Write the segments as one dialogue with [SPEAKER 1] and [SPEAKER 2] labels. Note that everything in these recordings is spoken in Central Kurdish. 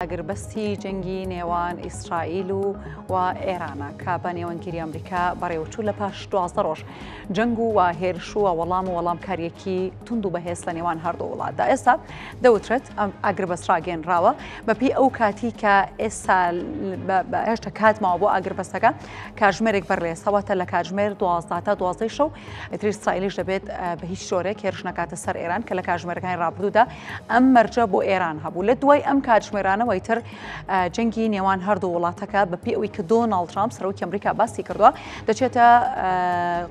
[SPEAKER 1] ئاگربەستی جەنگی نێوان ئیسرائیل و و ئێرانە کە بە نێوەندگیری ئەمریکا بەڕێوەچوو لە پاش 12 ڕۆژ جەنگ و و هێرش و وەڵام و وەڵامکاریەکی توند و بەهێز لە نێوان هەردوو وڵاتدا ئێستا دەوترێت ئەم ئاگربەست ڕاگەیەنراوە بەپێی ئەو کاتی کە ئێستا هێشتا کات ماوە بۆ ئاگربەستەکە کاژمێرێک بەر لە ئێستا واتە لە کاتژمێر 12 تا 12 شەو ئیتر ئیسرائیلیش دەبێت بە هیچ جۆرێک هێرش نەکاتە سەر ئێران کە لە کاتژمێرەکانی ڕابردوودا ئەم مەرجە بۆ ئێران هەبوو لە دوای ئەم کاتژمێرانەوە ئیتر جەنگی نێوان هەردوو وڵاتەکە بە پێی ئەوەی کە دۆناڵد ترامپ سەرۆکی ئەمریکا باسی کردووە دەچێتە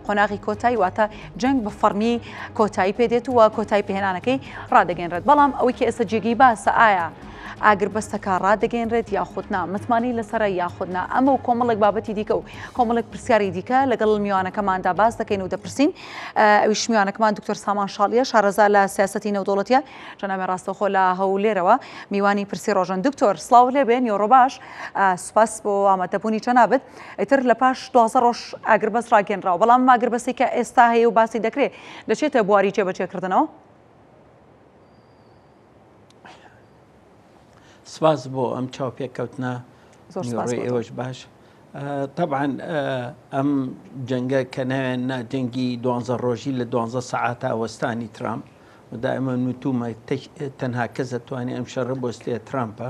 [SPEAKER 1] قۆناغی کۆتایی واتە جەنگ بە فەڕمی کۆتایی پێدێت و کۆتایی پێهێنانەکەی ڕادەگەنرێت بەڵام ئەوەی کە ئێستا جێگەی باسە ئایا ئاگربەستەکە ڕادەگەنرێت یاخود نا متمانەی لەسەرە یاخود نا ئەمە و کۆمەڵێک بابەتی دیکە و کۆمەڵێک پرسیاری دیکە لەگەڵ میوانەکەماندا باس دەکەین و دەپرسین ئەویش میوانەکەمان دکتۆر سامان شاڵیە شارەزا لە سیاسەتی نێودەوڵەتیە جەنابی ڕاستەوخۆ لە هەولێرەوە میوانی پرسی ڕۆژن دکتۆر سڵاو لێبێ نیوەڕۆ باش سوپاس بۆ ئامادەبوونی جەنابت ئیتر لە پاش 12 ڕۆژ ئاگربەست ڕاگەنراوە بەڵام ئاگربەستی کە ئێستا هەیە و باسی دەکرێت دەچێتە بواری جێبەجێکردنەوە.
[SPEAKER 2] سپاس بۆ ئەم چاوپێکەوتنە زۆر ئێوەش باش طبعا ئەم جەنگە کە ناوێن نا جەنگی دوانزە ڕۆژی لە دوانزە سەعاتە وەستانی ترامپ و دائما وتومە تەنها کەس دەتوانێت ئەم شەڕە بۆستێ ترامپە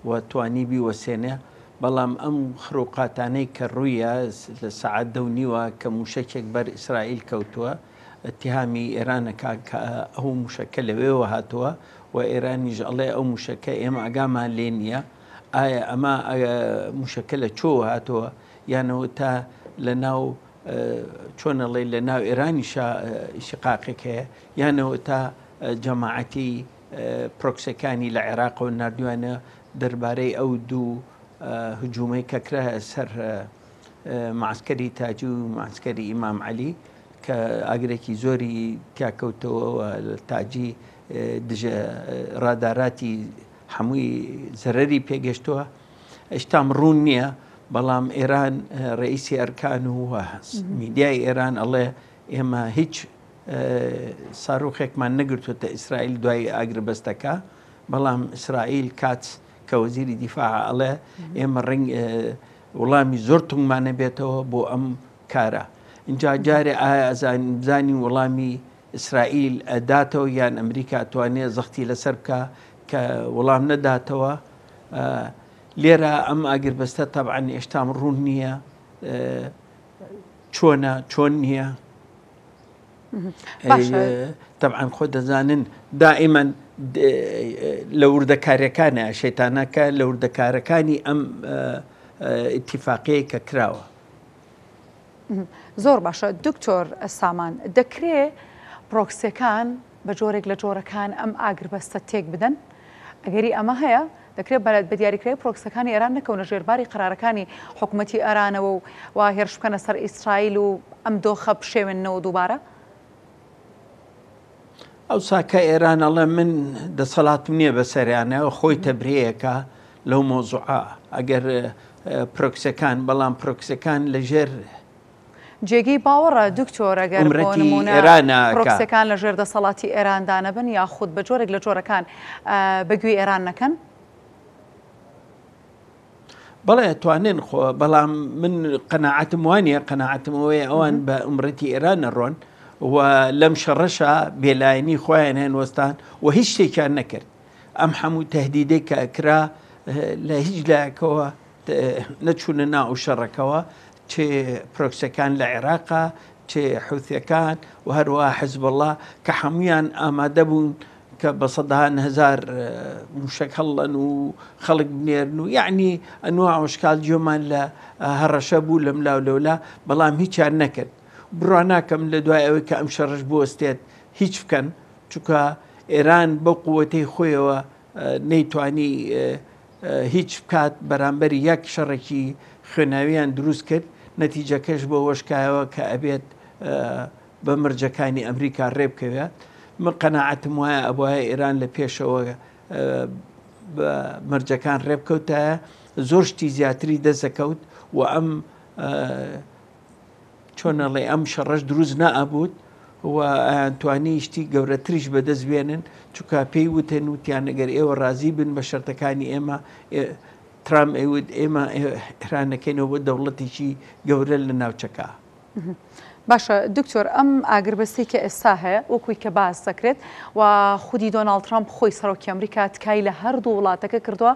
[SPEAKER 2] و توانی بیوەسێنێ بەڵام ئەم خروقاتانەی کە ڕوویە لە سەعات دە و نیوە کە موشەکێک بەر ئیسرائیل کەوتووە اتهامی ئێرانەکە کە ئەو موشەکە لەوێوە هاتووە و ئێرانیش ئەڵێ ئەو موشەکە ئێمە ئاگامان لێ نییە ئایا ئەمە موشەکە لە چۆوە هاتووە یانەوە تا لە ناو چۆن ئەڵێ لە ناو ئێرانیشا شقاقێک هەیە یانەوە تا جەماعەتی پرۆکسەکانی لە عێراقەوە نردویانە دەربارەی ئەو دوو هجوومەی کە کرایە سەر معسکەری تاجی و معسکەری ئیمام عەلی کە ئاگرێکی زۆری تیاکەوتەوە تاجی دژە ڕاداراتی هەمووی زەرەری پێگەشتووە ئێشتام ڕوون نییە بەڵام ئێران ڕئیسی ئەرکان و میدیای ئێران ئەڵێ ئێمە هیچ ساروخێکمان نەگرتوتە ئیسرائیل دوای ئاگربەستەکە بەڵام ئیسرائیل کات کە وەزیری دیفاع ئەڵێ ئێمە ڕنگ وەڵامی زۆر تونگمانە بێتەوە بۆ ئەم کارە اینجا جارێ ئایا بزانین وەڵامی ئیسرائیل ئەداتەوە یان ئەمریکا توانێ زەختی لەسەر بکا کە وەڵام نەداتەوە لێرە ئەم ئاگربەستە تەبعەن ئێشتام ڕوون نییە چۆنە چۆن نییە تەبعەن خۆ دەزانن دائیمەن لە وردەکاریەکانە شەیتانەکە لە وردەکارەکانی ئەم ئیتیفاقەیە کە کراوە.
[SPEAKER 1] زۆر باشە دکتۆر سامان دەکرێ پرۆکسیەکان بە جۆرێک لە جۆرەکان ئەم ئاگربەستە تێک بدەن؟ ئەگەری ئەمە هەیە؟ دەکرێت بە دیاریکراوی پرۆکسەکانی ئێران نەکەونە ژێرباری قەرارەکانی حکوومەتی ئێرانەوە و و هێرش بکەنە سەر ئیسرائیل و ئەم دۆخە بشێوێننەوە دووبارە؟
[SPEAKER 2] ئەوسا کە ئێران ئەڵێ من دەسەڵاتم نییە بەسەریانەوە خۆی تەبرەیەکە لەو مەوزوعە ئەگەر پرۆکسەکان بەڵام پرۆکسەکان لەژێر
[SPEAKER 1] جێگەی باوەڕە دکتۆر ئەگەر بۆ نموونە پرۆکسەکان لەژێر دەسەڵاتی ئێراندا نەبن یاخود بە جۆرێک لە جۆرەکان بە گوێی ئێران نەکەن؟
[SPEAKER 2] بەڵێ توانن خۆ بەڵام من قەنەعەتم وانە قەنەعەتم ئەوەیە ئەوان بە ئومرەتی ئێران نەڕۆن و لەم شەڕەشە بێلایەنی خۆیان هێن وەستان و هیچ شتێکیان نەکرد ئەم هەموو تهدیدەی کە ئەکرا لە هیچ لایەکەوە نەچوونە ناو شەڕەکەوە چ پرۆکسەکان لە عێراقا چ حوثەکان و هەروە حزبله کە هەمویان ئامادە بوون کە بە سەدان هەزار موشک هەڵەن و خەڵک بنێرن و یعنی ئەنوا ئەوشکال جۆمان لە هەڕەشە بوو لەم لاو لەولا بەڵام هیچیان نەکرد بڕوا ناکەم لە دوای ئەوەی کە ئەم شەڕش بوەستێت هیچ بکەن چونکە ئێران بەو قوەتەی خۆیەوە نەیتوانی هیچ بکات بەرامبەر یەک شەڕێکی خوێناویان دروست کرد نەتیجەکەش بۆ وەشکایەوە کە ئەبێت بە مەرجەکانی ئەمریکا ڕێبکەوێت من قەناعەتم وایە ئەبواە ئێران لە پێشەوە بە مەرجەکان ڕێبکەوتایە زۆر شتی زیاتری دەسەکەوت و ئەم چۆن ئەڵێ ئەم شەڕەش دروست نەئەبووت. و ئەیانتوانی شتی گەورەتریش بەدەست بێنن، چونکە پێی وتن وتیان ئەگەر ئێوە ڕازی بن بە شەرتەکانی ئێمە، ترامپ ئەیوت ئێمە ئێران ئەکەینەوە بۆ دەوڵەتێکی گەورە لە ناوچەکە.
[SPEAKER 1] باشە دکتۆر ئەم ئاگربەستەی کە ئێستا هەیە وەکوی کە باس دەکرێت و خودی دۆناڵد ترامپ خۆی سەرۆکی ئەمریکا تکای لە هەردوو وڵاتەکە کردووە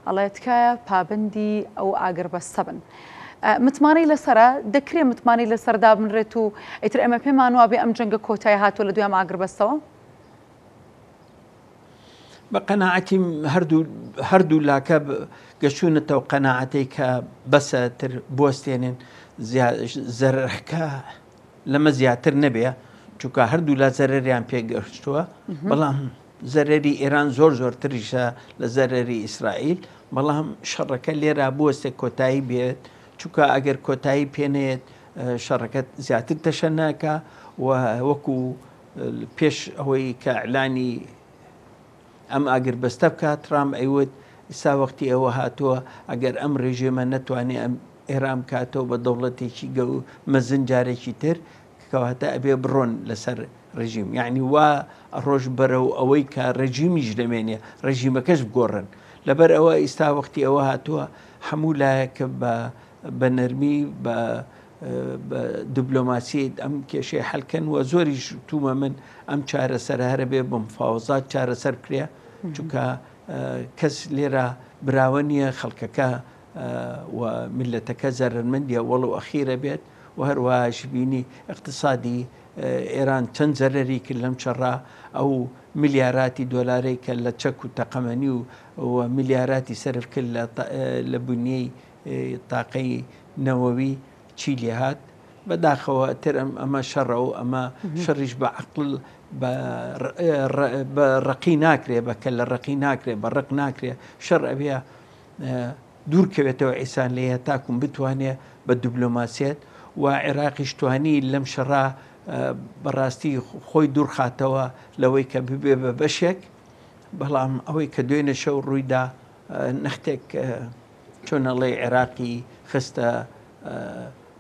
[SPEAKER 1] ئەڵێ تکایە پابەندی ئەو ئاگربەستە بن. متمانەی لەسەرە دەکرێ متمانەی لەسەر دابنرێت و ئیتر ئێمە پێمان وابێ ئەم جەنگە کۆتای هاتووە لە دوای ئەم ئاگربەستەوە؟
[SPEAKER 2] بە قەناعەتی هەردوو هەردوو لاکە گەشتونەتەوە قەناعەتەی کە بەسە تر بوەستێنن زەرەکە لەمە زیاتر نەبێ چونکە هەردوو لا زەرەریان پێگەشتووە بەڵام زەرەری ئێران زۆر زۆرتریشە لە زەرەری ئیسرائیل بەڵام شەڕەکە لێرا بوەستێ کۆتایی بێت چونکە ئەگەر کۆتایی پێنێت شەڕەکە زیاتر تەشە ناکە و وەکو پێش ئەوەی کە ئیعلانی ئەم ئاگربەستە بکات، ترامپ ئەیوت ئیستا وەختی ئەوە هاتووە ئەگەر ئەم رژێمە نەتوانێ ئەم ئێران بکاتەوە بە دەوڵەتێکی گەو مەزن جارێکی تر کەواتە ئەبێ بڕۆن لەسەر رژیم یعنی وا ڕۆژ بەرەو ئەوەی کە رژیمیش نەمێنێ رژیمەکەش بگۆڕن لەبەر ئەوە ئیستا وەختی ئەوە هاتووە هەموو لایەک بە بە نەرمی بە بە دبلۆماسیت ئەم کێشەی حەلکەن و زۆریش تومە من ئەم چارەسەرە هەرە بێ بە مفاوەزات چارەسەر بکرێ چونکە کەس لێرە براوە نییە خەڵکەکە و میلەتەکە زەرەرمەندیە وەڵ و ئەخیرە بێت و هەروەهاش بینی اقتصادی ئێران چەند زەرەری کرد لەم شەڕە ئەو ملیاراتی دۆلارەی کە لە چەک و تەقەمەنی و ملیاراتی سەرف کرد لە بنیەی تاقەی نەوەوی چی لێهات بەداخەوە تر ئەم ئەمە شەڕە و ئەمە شەڕیش بە عقل بە ڕقی ناکرێ بە کە لە ڕقی ناکرێ بە ڕق ناکرێ شەڕ ئەبێ دوور کەوێتەوە ئیسان لێ تاکوم بتوانێ بە دیبلۆماسیەت و عێراقیش توانی لەم شەڕا بەڕاستی خۆی دوورخاتەوە لەوەی کە ببێ بە بەشێک بەڵام ئەوەی کە دوێنێ شەو ڕوویدا نەختێک چۆن ئەڵێی عێراقی خستە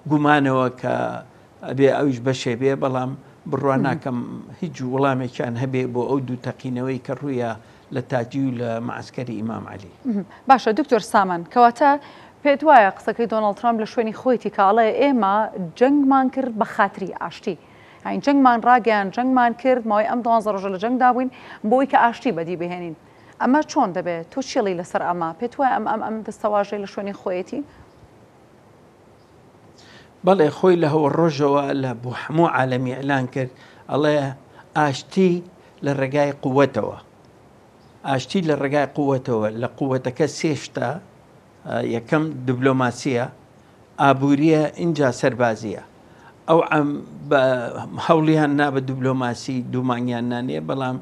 [SPEAKER 2] گومانەوە کە ئەبێ ئەویش بەشێ بێ بەڵام بڕوا ناکەم هیچ وڵامێکیان هەبێ بۆ ئەو دوو تەقینەوەی کە ڕوویە لە تاجی و لە مەعسکەری ئیمام عەلی.
[SPEAKER 1] باشە دکتۆر سامان کەواتە پێت وایە قسەکەی دۆناڵد ترامپ لە شوێنی خۆیتی کە ئەڵێ ئێمە جەنگمان کرد بە خاتری ئاشتی یانی جەنگمان ڕاگەیان جەنگمان کرد ماوەی ئەم دوانزە ڕۆژە لە جەنگدا بووین بۆی کە ئاشتی بەدی بهێنین ئەمە چۆن دەبێت؟ تۆ چی ئەڵێی لەسەر ئەمە؟ پێت وایە ئەم ئەم ئەم دەستەواژەی لە شوێنی خۆیەتی؟
[SPEAKER 2] بەڵێ خۆی لە هەوە ڕۆژەوە لە بۆ هەموو عالەمی ئیعلان کرد ئەڵێ ئاشتی لە ڕێگای قووەتەوە ئاشتی لە ڕێگای قووەتەوە لە قووەتەکە سێ شتە یەکەم دبلۆماسیە ئابووریە ئینجا سەربازیە ئەو عەم بە هەوڵیان نا بە دبلۆماسی دوو مانگیان نانێ بەڵام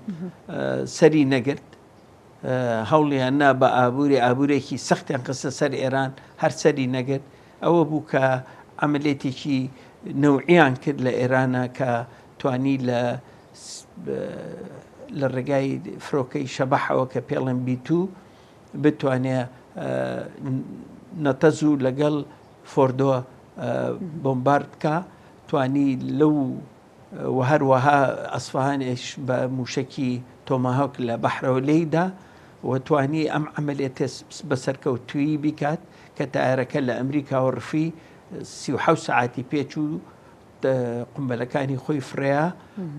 [SPEAKER 2] سەری نەگرت هەوڵیان نا بە ئابووری ئابوورێکی سەختیان خستە سەر ئێران هەر سەری نەگرت ئەوە بوو کە عملێتێکی نەوعیان کرد لە ئێرانە کە توانی لە لە ڕێگای فرۆکەی شەبەحەوە کە پێڵێن بیتوو بتوانێ نەتەز و لەگەڵ فۆردۆ بۆمبارد بکا توانی لەو و هەروەها ئەسفهانێش بە موشکی تۆماهۆک لە بەحرەوە لێیدا و توانی ئەم عملیەتە بە سەرکەوتوویی بیکات کە تایرەکە لە ئەمریکاوە ڕفی 37 سەعاتی پێچوو قومبەلەکانی خۆی فڕێیا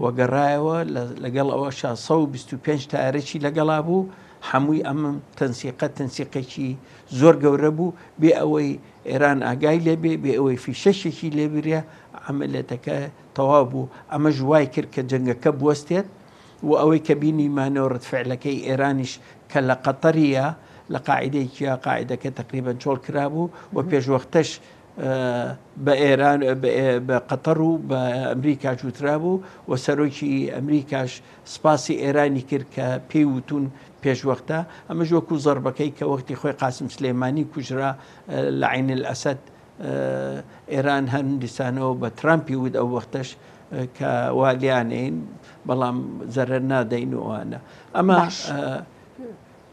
[SPEAKER 2] و گەڕایەوە لەگەڵ ئەوەشا 125 تارەکی لەگەڵا بوو هەمووی ئەم تەنسیقە تەنسیقێکی زۆر گەورە بوو بێ ئەوەی ئێران ئاگای لێبێ بێ ئەوەی فیشەشێکی لێبرێ عملێتەکە تەواو بوو ئەمەش وای کرد کە جەنگەکە بوەستێت و ئەوەی کە بینی مانۆڕت فعلەکەی ئێرانیش کە لە قەتەریە لە قاعدەیەکیە قاعدەکە تقریبا چۆڵ کرابوو و پێشوەختەش بە ئێران بە قەتەر و بە ئەمریکاش وترابوو و سەرۆکی ئەمریکاش سپاسی ئێرانی کرد کە پێی وتون پێشوەختە ئەمەش وەکو زەربەکەی کە وەختی خۆی قاسم سلێمانی کوژرا لە عین الئەسەد ئێران هەر دیسانەوە بە ترامپی وت ئەو وەختەش کە وا لیانین بەڵام زەرەر نادەین و ئەوانە ئەمە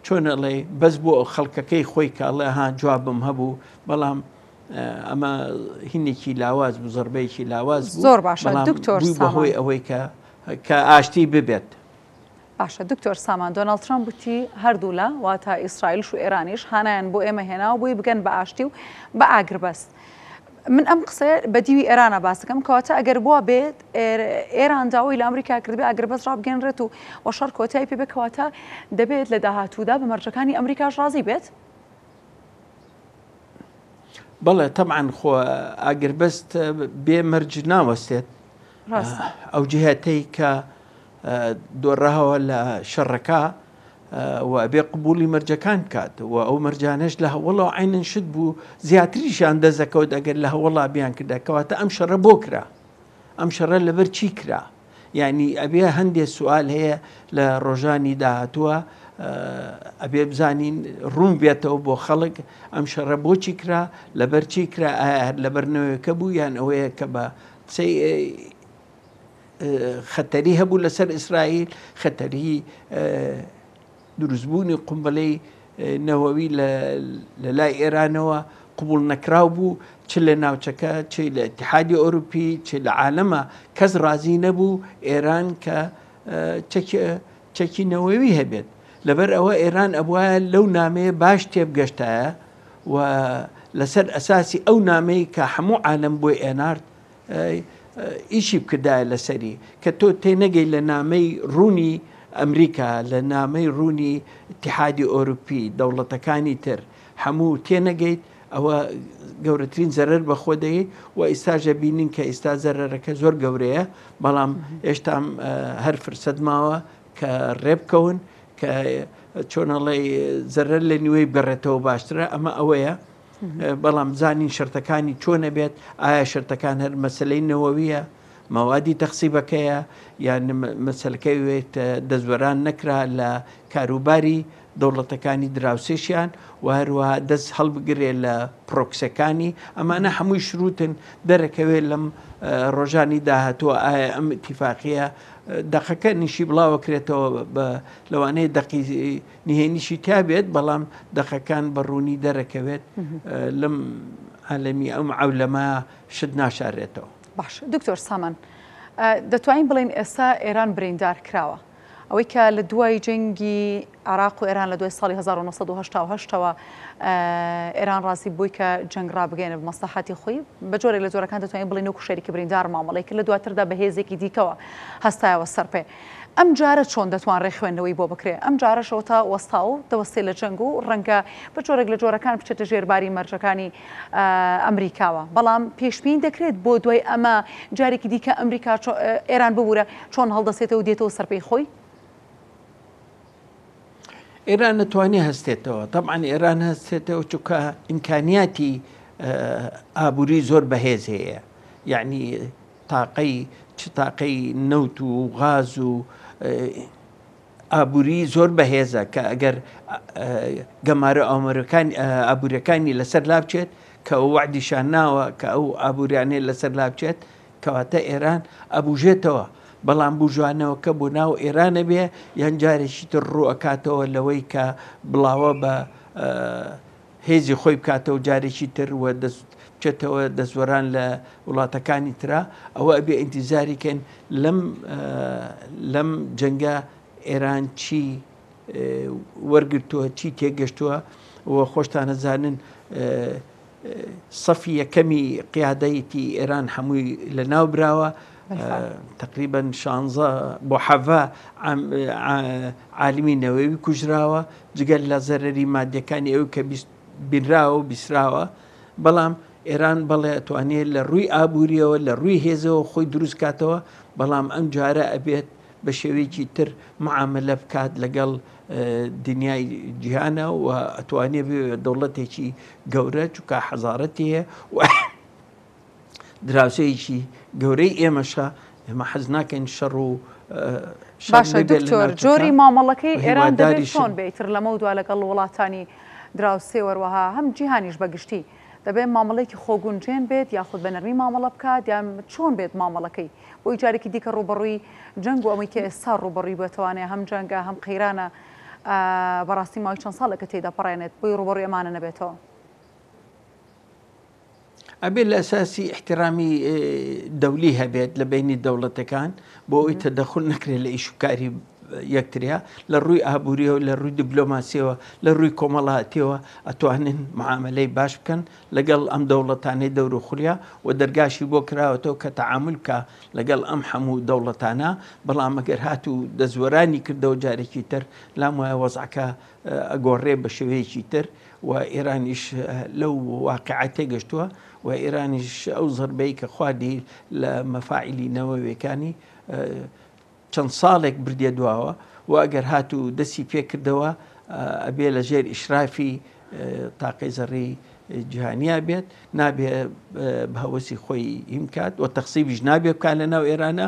[SPEAKER 2] چۆن ئەڵێ بەس بۆ خەڵکەکەی خۆی کە ئەڵێ ها جوابم هەبوو بەڵام ئەمە هینێکی لاواز بوو زەربەیەکی لاواز بوو
[SPEAKER 1] زۆر باشە دکتۆر
[SPEAKER 2] بەهۆی ئەوەی کە کە ئاشتی ببێت.
[SPEAKER 1] باشە دکتۆر سامان دۆناڵد ترامپ وتی هەردوولا واتە ئیسرائیلش و ئێرانیش هانایان بۆ ئێمە هێناوە بۆی بگەن بە ئاشتی و بە ئاگربەست. من ئەم قسەیە بە دیوی ئێرانە باسەکەم کەواتە ئەگەر بووە بێت ئێران داوای لە ئەمریکا کردبێ ئاگربەست ڕابگەنرێت و وە شەڕ کۆتایی پێ بێ کەواتە دەبێت لە داهاتوودا بە مەرجەکانی ئەمریکاش ڕازی بێت؟
[SPEAKER 2] بەڵێ تەبعەن خۆ ئاگربەست بێ مەرج ناوەستێت ئەو جهتەی کە دۆڕاوە لە شەڕەکە و ئەبێ قبولی مەرجەکان بکات و ئەو مەرجانەش لە هەوڵەوە عینن شت بوو زیاتریشان دەزەکەوت ئەگەر لە هەوڵا بیان کردا کەواتە ئەم شەڕە بۆ کرا ئەم شەڕە لەبەر چی کرا یعنی ئەبێ هەندێ سوال هەیە لە ڕۆژانی داهاتووە ئەبێ بزانین ڕوون بێتەوە بۆ خەڵک ئەم شەڕە بۆچی کرا لەبەر چی کرا ئایا هەر لەبەر نەوەکە بوو یان ئەوەیە کە بە قسەی خەتەری هەبوو لەسەر ئیسرائیل، خەتەری دروستبوونی قومبەلەی نەوەوی لە لای ئێرانەوە قبوڵ نەکراو بوو، چ لە ناوچەکە، چ لە ئیتیحادی ئەوروپی، چ لە عالەمە کەس ڕازی نەبوو ئێران کە چەکی نەوەوی هەبێت. لەبەر ئەوە ئێران ئەبوایە لەو نامەیە باش تێبگەشتایە و لەسەر ئەساسی ئەو نامەی کە هەموو عالەم بۆی ئێنارد ئیشی بکردایە لەسەری کە تۆ تێنەگەی لە نامەی ڕوونی ئەمریکا لە نامەی ڕوونی اتحادی ئەوروپی دەوڵەتەکانی تر هەموو تێنەگەیت ئەوە گەورەترین زەرەر بەخۆ دەی و ئیستاژە بینین کە ئیستا زەرەرەکە زۆر گەورەیە بەڵام هێشتام هەر فرسەت ماوە کە ڕێبکەون کە چۆنەڵێ زەرەر لە نیوەی بگەڕێتەوە باشترە ئەمە ئەوەیە بەڵام زانین شەرتەکانی چۆنە بێت ئایا شەرتەکان هەر مەسلەی نەوەویە مەوادی تەخسیبەکەیە یان مەسلەکەی وێت دەستوەران نەکرا لە کاروباری دەوڵەتەکانی دراوسێشیان و هەروەها دەست هەڵبگرێ لە پرۆکسەکانی ئەمانە هەمووی شروتن دەرەکەوێت لەم ڕۆژانی داهاتووە ئایا ئەم ئیتیفاقیە دەقەکە نیشی بڵاوەکرێتەوە بە لەوانەیە دەقی نهێنیشی تیا بێت بەڵام دەقەکان بە ڕوونی دەرەکەوێت لەم عالەمی ئەم عەولەمە شت ناشارێتەوە.
[SPEAKER 1] باش دکتۆر سامان دەتوانین بڵێین ئێستا ئێران بریندار کراوە ئەوەی کە لە دوای جەنگی عراق و ئێران لە دوای ساڵی 1970 ەوە ئێران ڕازی بووی کە جەنگ ڕابگەێنە بە مەسلحاتی خۆی بە جۆرێک لە جۆرەکان دەتوانین بڵێین وەکو شەریکی بریندار مامەڵەی کرد لە دواتردا بە هێزێکی دیکەوە هەستایەوە سەرپێ ئەم جارە چۆن دەتوانرێ خوێندنەوەی بۆ بکرێ؟ ئەم جارەش ئەوەتا وەستاوە و دەوەستێ لە جەنگ و ڕەنگە بە جۆرێک لە جۆرەکان بچێتە ژێر باری مەرجەکانی ئەمریکاوە. بەڵام پێشبینی دەکرێت بۆ دوای ئەمە جارێکی دیکە ئەمریکا ئێران ببورە چۆن هەڵدەسێتەوە و دێتەوە سەر پێی خۆی؟
[SPEAKER 2] ئێران نەتوانێ هەستێتەوە. تەبعەن ئێران هەستێتەوە چونکە ئیمکانیاتی ئابووری زۆر بەهێز هەیە. یعنی تاقەی چ تاقەی نەوت و غاز و ئابووری زۆر بەهێزە کە ئەگەر گەمارە ئامرەکان ئابووریەکانی لەسەر لابچێت کە ئەو وەعدیشان ناوە کە ئەو ئابووریانەی لەسەر لابچێت کەواتە ئێران ئەبوژێتەوە بەڵام بژوانەوەکە بۆ ناو ئێرانە بێ یان جارێکی تر ڕوو ئەکاتەوە لەوەی کە بڵاوە بە هێزی خۆی بکاتەوە جارێکی تر و دەست بچێتەوە دەستوەران لە وڵاتەکانی ترا ئەوە ئەبێ ئینتیزاری کەین لەم لەم جەنگە ئێران چی وەرگرتووە چی تێگەشتووە و خۆشتانە زانن سەفی یەکەمی قیادەیەتی ئێران هەمووی لە ناو براوە تقریبا شانزە بۆ حەڤە عالمی نەوەوی کوژراوە جگەل لە زەرەری مادیەکانی ئەوی کە بینراوە و بیسراوە، بەڵام ئێران بەڵێ ئەتوانێ لە ڕووی ئابووریەوە لە ڕووی هێزەوە خۆی دروست کاتەوە، بەڵام ئەم جارە ئەبێت بە شێوەیەکی تر معاملە بکات لەگەڵ دنیای جیهانە و ئەتوانێ بێ دەوڵەتێکی گەورە چونکە حەزارەتی هەیە و دراوسێیەکی گەورەی ئێمەشە، ئێمە حەز ناکەین شەڕ و
[SPEAKER 1] باشە دکتۆر جۆری مامەڵەکەی ئێران دەبێت چۆن بێ ئیتر لەمەودوا لەگەڵ وڵاتانی دراوسێ وەروەها هەم جیهانیش بە گشتی دەبێت مامەڵەیەکی خۆگونجێن بێت یاخود بە نەرمی مامەڵە بکات یان چۆن بێت مامەڵەکەی بۆی جارێکی دیکە ڕووبەڕووی جەنگ و ئەمەی کە ئێستا ڕووبەڕووی بێتەوانێ هەم جەنگە هەم قەیرانە بەڕاستی ماوەی چەند ساڵێکە تێیدا پەڕێنێت بۆی ڕووبەڕووی ئەمانە نەبێتەوە.
[SPEAKER 2] ئەبێ لە ئەساسی ئیحترامی دەولی هەبێت لە بەینی دەوڵەتەکان بۆ ئەوی تەدەخول نەکرێت لە ئیش و کاری یەکتریا لە ڕووی ئابووریەوە لە ڕووی دیبلۆماسیەوە لە ڕووی کۆمەڵاتیەوە ئەتوانن معاملەی باش بکەن لەگەڵ ئەم دەوڵەتانەی دەور و خولیا و دەرگاشی بۆ کراوەتەوە کە تەعامول بکا لەگەڵ ئەم هەموو دەوڵەتانە بەڵام ئەگەر هاتوو دەستوەرانی کردەوە جارێکی تر لام وایە وەزعەکە ئەگۆڕێ بە شێوەیەکی تر و ئێرانیش لەو واقعە تێگەشتووە و ئێرانیش ئەو زەربەی کە خواردی لە مەفاعیلی نەوەویەکانی چەند ساڵێک بردیە دواوە و ئەگەر هاتوو دەستی پێکردەوە ئەبێ لە ژێر ئیشرافی تاقی زەڕی جیهانیا بێت نابێ بە هەوەسی خۆی هیمکات و تەخسیبیش نابێ بکات لە ناو ئێرانە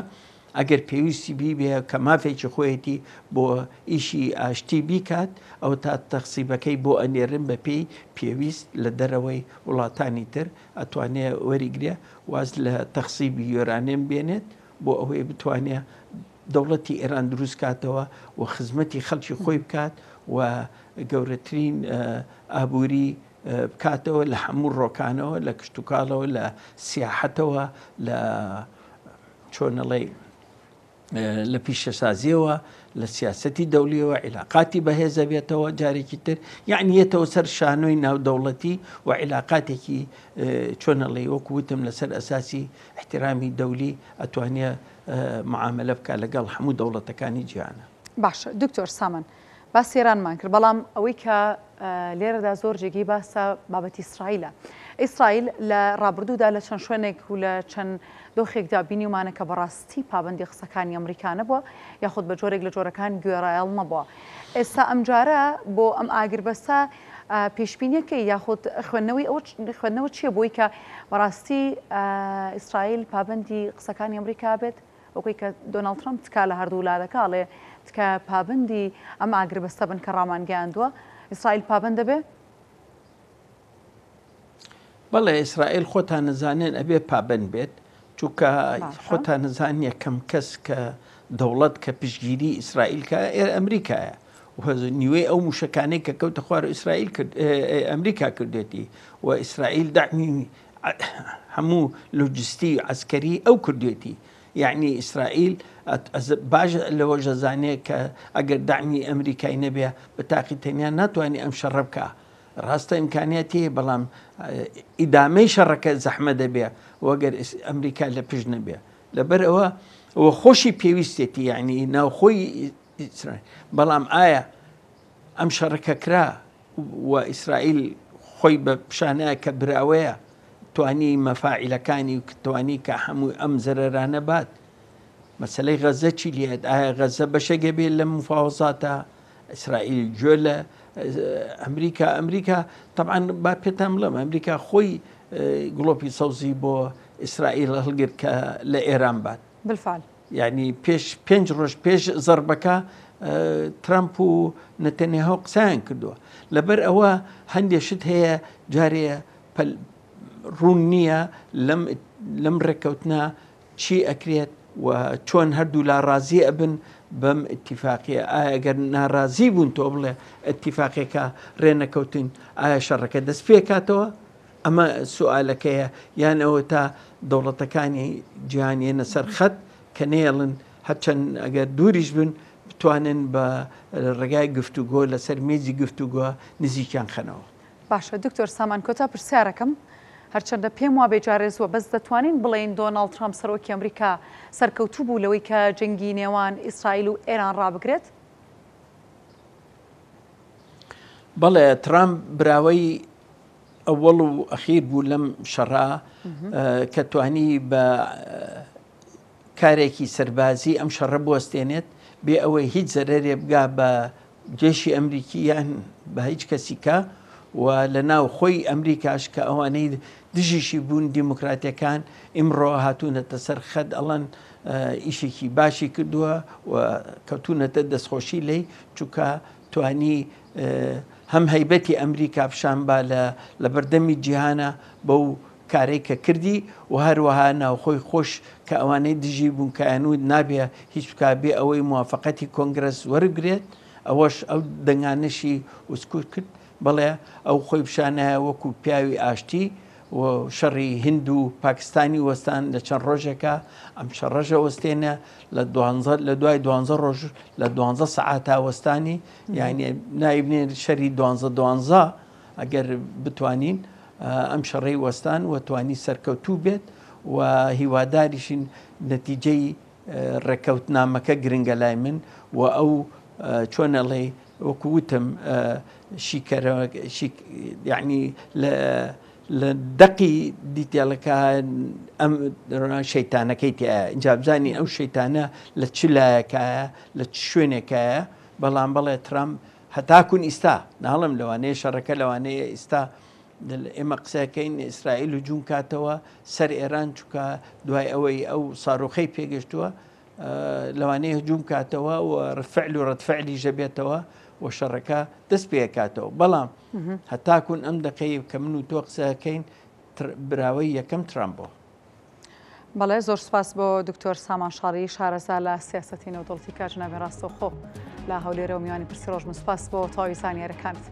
[SPEAKER 2] ئەگەر پێویستی بیبێ کە مافێکی خۆیەتی بۆ ئیشی ئاشتی بیکات ئەو تا تەخسیبەکەی بۆ ئەنێرن بە پێی پێویست لە دەرەوەی وڵاتانی تر ئەتوانێ وەریگرێ واز لە تەخسیبی یۆرانێم بێنێت بۆ ئەوەی بتوانێ دەوڵەتی ئێران دروست کاتەوە و خزمەتی خەڵکی خۆی بکات و گەورەترین ئابووری بکاتەوە لە هەموو ڕۆکانەوە لە کشتتوکاڵەوە لە سیاحەتەوە لە چۆنەڵێ لە پیشەسازیەوە لە سیاستی دەولیەوە عیلاقاتی بەهێزە بێتەوە جارێکی تر یعنی یەتەوە سەر شانۆی ناودەوڵەتی و عیلاقاتێکی چۆنەڵێ وەکو وتم لەسەر ئەساسی احترامی دەولی ئەتوانێ معاملە بکە لەگەڵ هەموو دەوڵەتەکانی جیهانە.
[SPEAKER 1] باشە دکتۆر سامان باسی ئێرانمان کرد بەڵام ئەوەی کە لێرەدا زۆر جێگەی باسە بابەتی ئیسرائیلە. ئیسرائیل لە ڕابردوودا لە چەند شوێنێک و لە چەند دۆخێکدا بینیومانە کە بەڕاستی پابەندی قسەکانی ئەمریکا نەبووە یاخود بە جۆرێک لە جۆرەکان گوێڕایەڵ نەبووە. ئێستا ئەمجارە بۆ ئەم ئاگربەستە پێشبینیەکەی یاخود خوێندنەوەی ئەوە خوێندنەوە چییە بۆی کە بەڕاستی ئیسرائیل پابەندی قسەکانی ئەمریکا بێت؟ وەکوی کە دۆناڵد ترەمپ تکا لە هەردوولا دەکا ئەڵێ تکایە پابەندی ئەم ئاگربەستە بن کە ڕامانگەیاندووە، ئیسرائیل پابەند دەبێ؟
[SPEAKER 2] بەڵێ ئیسرائیل خۆتان نەزانێن ئەبێ پابەند بێت چونکە خۆتان نەزان یەکەم کەس کە دەوڵەت کە پشگیری ئیسرائیل کە ئەمریکایە نیوەی ئەو موشەکانەی کە کەوتە خوار ئیسرائیل کرد ئەمریکا کردێتی و ئیسرائیل دەعمی هەموو لۆجستی عەسکەری ئەو کردوێتی یعنی ئیسرائیل باش لەوەش دەزانێ کە ئەگەر دەعمی ئەمریکای نەبێ بە تاقی تەنیا ناتوانێ ئەم شەڕە بکا ڕاستە ئیمکانیاتی هەیە بەڵام ئیدامەی شەڕەکە زەحمە دەبێ وەگەر ئەمریکا لە پشت نەبێ لەبەر ئەوە وە خۆشی پێویستێتی یعنی ناوخۆی ئیسرائیل بەڵام ئایا ئەم شەڕەکە کرا و ئیسرائیل خۆی بە پیشانەیە کە براوەیە توانی مەفاعیلەکانی و توانی کە هەموو ئەم زەرەرانە بات مەسلەی غەزە چی لێت ئایا غەزە بەشێکە بێت لە مفاوەزاتە ئیسرائیل گوێ لە ئەمریکا ئەمریکا طبعا با پێتان بڵێم ئەمریکا خۆی گڵۆپی سەوزی بۆ ئیسرائیل هەڵگرت کە لە ئێران بات
[SPEAKER 1] بالفعل.
[SPEAKER 2] یانی پێش پێنج ڕۆژ پێش زەربەکە ترامپ و نەتەنیاهۆ قسەیان کردووە لەبەر ئەوە هەندێک شت هەیە جارێ ڕوون نییە لەم لەم ڕێککەوتنە چی ئەکرێت و چۆن هەردوو لا ڕازی ئەبن بەم اتفاقیە ئایا گەر ناڕازی بوون تۆ بڵێ اتفاقێکە ڕێ نەکەوتین ئایا شەڕەکە دەست پێکاتەوە ئەمە سوئالەکەیە یان ئەوەتا دەوڵەتەکانی جیهان یەنە سەر خەت کە نەیەڵن هەرچەند ئەگەر دووریش بن بتوانن بە ڕێگای گفتوگۆ لەسەر مێزی گفتوگۆ نزیکیان خەنەوە.
[SPEAKER 1] باشە دکتۆر سامان کۆتا پرسیارەکەم هەرچەندە پێم وابێ جارێ زووە بەس دەتوانین بڵێین دۆناڵد ترامپ سەرۆکی ئەمریکا سەرکەوتوو بوو لەوەی کە جەنگی نێوان ئیسرائیل و ئێران ڕابگرێت؟
[SPEAKER 2] بەڵێ ترامپ براوەی ئەوەڵ و ئەخیر بوو لەم شەڕە کە توانی بە کارێکی سەربازی ئەم شەڕە بوەستێنێت بێ ئەوەی هیچ زەرەرێ بگا بە جێشی ئەمریکی یان بە هیچ کەسیکە و لە ناو خۆی ئەمریکاش کە ئەوانەی دژیشی بوون دیموکراتەکان ئیمڕۆ هاتوونەتە سەر خەت ئەڵەن ئیشێکی باشی کردووە و کەوتونەتە دەستخۆشی لی چونکە توانی هەم هەیبەتی ئەمریکا پیشان با لە لەبەردەمی جیهانە بەو کارەی کە کردی و هەروەها ناوخۆی خۆش کە ئەوانەی دژی بوون کە ئەیانوت نابێ هیچ بکا بێ ئەوەی موافقەتی کۆنگرەس وەربگرێت ئەوەش ئەو دەنگانەشی وسکوت کرد بەڵێ ئەو خۆی پیشانایە وەکو پیاوی ئاشتی و شەڕی هند و پاکستانی وەستان لە چەند ڕۆژێکە ئەم شەڕەژە وەستێنە لە دوانزە لە دوای دوانزە ڕۆژ لە دوانزە سەعاتا وەستانی یعنی ناوی بنێن شەری دوانزە دوانزە ئەگەر بتوانین ئەم شەڕەی وەستان و توانی سەرکەوتوو بێت و هیواداریشین نەتیجەی ڕێککەوتنامەکە گرنگە لای من و ئەو چۆن ئەڵێ وەکو وتم شیکەرەوە یعنی لە لە دەقی دیتێڵەکە ئەم شەیتانەکەی تایە اینجا بزانین ئەو شەیتانە لە چ لایەکایە لە چ شوێنێکایە بەڵام بەڵێ ترامپ هەتاکون ئیستا ناڵم لەوانەیە شەڕەکە لەوانەیە ئیستا ئێمە قسەکەین ئیسرائیل و جوون کاتەوە سەر ئێران چکە دوای ئەوەی ئەو ساروخەی پێگەشتووە لەوانەیە هجوم کاتەوە و فعل و ڕەتفعلی ژەبێتەوە و شەڕەکە دەست پێکاتەوە بەڵام هەتاکون ئەم دقەی کە من و تۆ قسەکەین براوەی یەکەم ترامپ بۆ.
[SPEAKER 1] بەڵێ زۆر سپاس بۆ دکتۆر سامان شاڵی شارەزا لە سیاسەتی نێودەوڵەتی کاتژناوی ڕاستەوخۆ لە هەولێرەوە میوانی پرسی ڕۆژ من سپاس بۆ تەواوی زانیارەکانت.